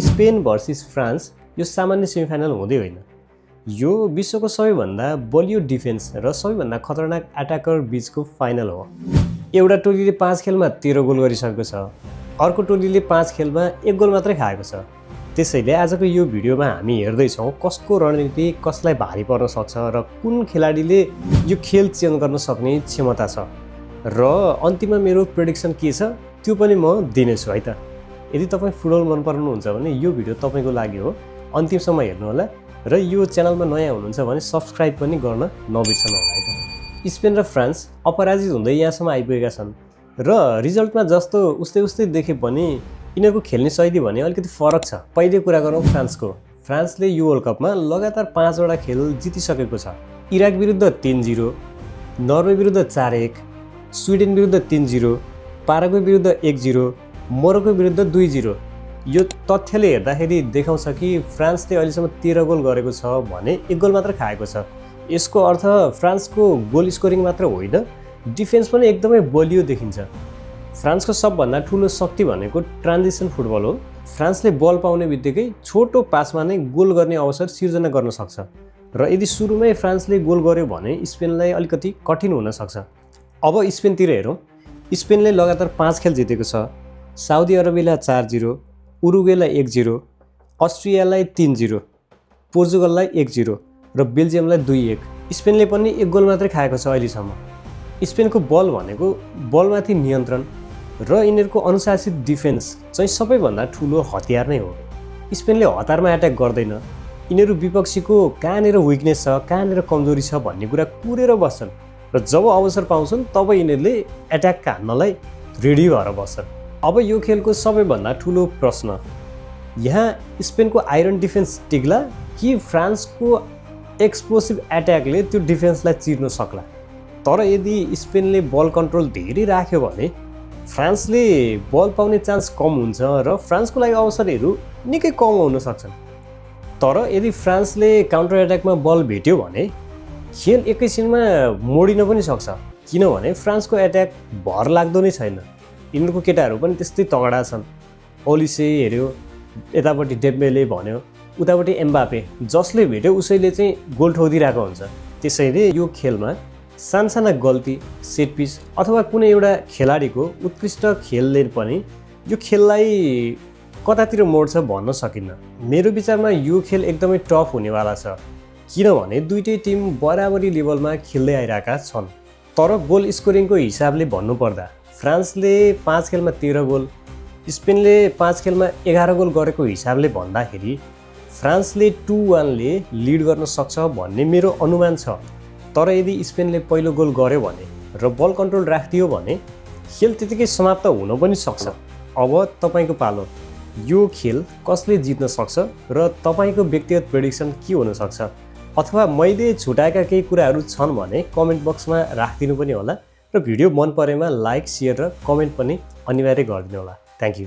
Spain versus France यो सामान्य semifinal हुँदै होइन। यो विश्वको सबैभन्दा बलियो डिफेन्स र सबैभन्दा खतरनाक अट्याकर बीचको फाइनल हो। एउटा टोलीले 5 खेलमा 13 गोल गरिसकेको छ, अर्को टोलीले 5 खेलमा 1 गोल मात्रै खाएको छ। त्यसैले आजको यो भिडियोमा हामी हेर्दैछौँ कसको रणनीति कसलाई भारी पर्न सक्छ र कुन खेलाडीले यो खेल चेन्ज गर्न सक्ने क्षमता छ। र अन्तिममा मेरो प्रेडिक्सन के छ त्यो पनि म दिनेछु है त। यदि तपाईँ फुटबल मन पराउनुहुन्छ भने यो भिडियो तपाईँको लागि हो, अन्तिमसम्म हेर्नुहोला। र यो च्यानलमा नयाँ हुनुहुन्छ भने सब्सक्राइब पनि गर्न नबिर्सनु होला है त। स्पेन र फ्रान्स अपराजित हुँदै यहाँसम्म आइपुगेका छन् र रिजल्टमा जस्तो उस्तै देखे पनि यिनीहरूको खेल्ने शैली भने अलिकति फरक छ। पहिले कुरा गरौँ फ्रान्सको। फ्रान्सले यो वर्ल्ड कपमा लगातार 5 वटा खेल जितिसकेको छ। इराक विरुद्ध 3-0, नर्वे विरुद्ध 4-1, स्विडेन विरुद्ध 3-0, पाराग्वे विरुद्ध 1-0, मोरोक्को विरुद्ध 2-0। यो तथ्यले हेर्दाखेरि देखाउँछ कि फ्रान्सले अहिलेसम्म 13 गोल गरेको छ भने 1 गोल मात्र खाएको छ। यसको अर्थ फ्रान्सको गोल स्कोरिङ मात्र होइन, डिफेन्स पनि एकदमै बलियो देखिन्छ। फ्रान्सको सबभन्दा ठुलो शक्ति भनेको ट्रान्जिसन फुटबल हो। फ्रान्सले बल पाउने बित्तिकै छोटो पासमा नै गोल गर्ने अवसर सिर्जना गर्न सक्छ र यदि सुरुमै फ्रान्सले गोल गर्यो भने स्पेनलाई अलिकति कठिन हुन सक्छ। अब स्पेनतिर हेरौँ। स्पेनले लगातार 5 खेल जितेको छ। साउदी अरबियालाई 4-0, उरुग्वेलाई 1-0, अस्ट्रियालाई 3-0, पोर्चुगललाई 1-0 र बेल्जियमलाई 2-1। स्पेनले पनि 1 गोल मात्रै खाएको छ अहिलेसम्म। स्पेनको बल भनेको बलमाथि नियन्त्रण र यिनीहरूको अनुशासित डिफेन्स चाहिँ सबैभन्दा ठुलो हतियार नै हो। स्पेनले हतारमा एट्याक गर्दैन। यिनीहरू विपक्षीको कहाँनिर विकनेस छ, कहाँनिर कमजोरी छ भन्ने कुरा कुरेर बस्छन् र जब अवसर पाउँछन् तब यिनीहरूले एट्याक हान्नलाई रेडी भएर बस्छन्। अब यो खेलको सबैभन्दा ठुलो प्रश्न, यहाँ स्पेनको आइरन डिफेन्स टिक्ला कि फ्रान्सको एक्सप्लोसिभ एट्याकले त्यो डिफेन्सलाई चिर्न सक्ला। तर यदि स्पेनले बल कन्ट्रोल धेरै राख्यो भने फ्रान्सले बल पाउने चान्स कम हुन्छ र फ्रान्सको लागि अवसरहरू निकै कम हुन सक्छन्। तर यदि फ्रान्सले काउन्टर एट्याकमा बल भेट्यो भने खेल एकैछिनमा मोडिन पनि सक्छ, किनभने फ्रान्सको एट्याक भर लाग्दो नै छैन। यिनीहरूको केटाहरू पनि त्यस्तै तगडा छन्। ओलिसे हेऱ्यो, यतापट्टि डेम्बेले भन्यो, उतापट्टि एम्बापे, जसले भेट्यो उसैले चाहिँ गोल ठोकिदिरहेको हुन्छ। त्यसैले यो खेलमा सानसाना गल्ती, सेट पिस अथवा कुनै एउटा खेलाडीको उत्कृष्ट खेलले पनि यो खेललाई कतातिर मोड्छ भन्न सकिन्न। मेरो विचारमा यो खेल एकदमै टफ हुनेवाला छ, किनभने दुईटै टिम बराबरी लेभलमा खेल्दै आइरहेका छन्। तर गोल स्कोरिङको हिसाबले भन्नुपर्दा फ्रान्सले 5 खेलमा 13 गोल, स्पेनले 5 खेलमा 11 गोल गरेको हिसाबले भन्दाखेरि फ्रान्सले 2-1 ले लिड गर्न सक्छ भन्ने मेरो अनुमान छ। तर यदि स्पेनले पहिलो गोल गर्यो भने र बल कन्ट्रोल राखिदियो भने खेल त्यतिकै समाप्त हुन पनि सक्छ। अब तपाईँको पालो। यो खेल कसले जित्न सक्छ र तपाईँको व्यक्तिगत प्रेडिक्सन के हुनसक्छ? अथवा मैले छुटाएका केही कुराहरू छन् भने कमेन्ट बक्समा राखिदिनु पनि होला र भिडियो मन परेमा लाइक, सेयर र कमेन्ट पनि अनिवार्य गरिदिनु होला। Thank you.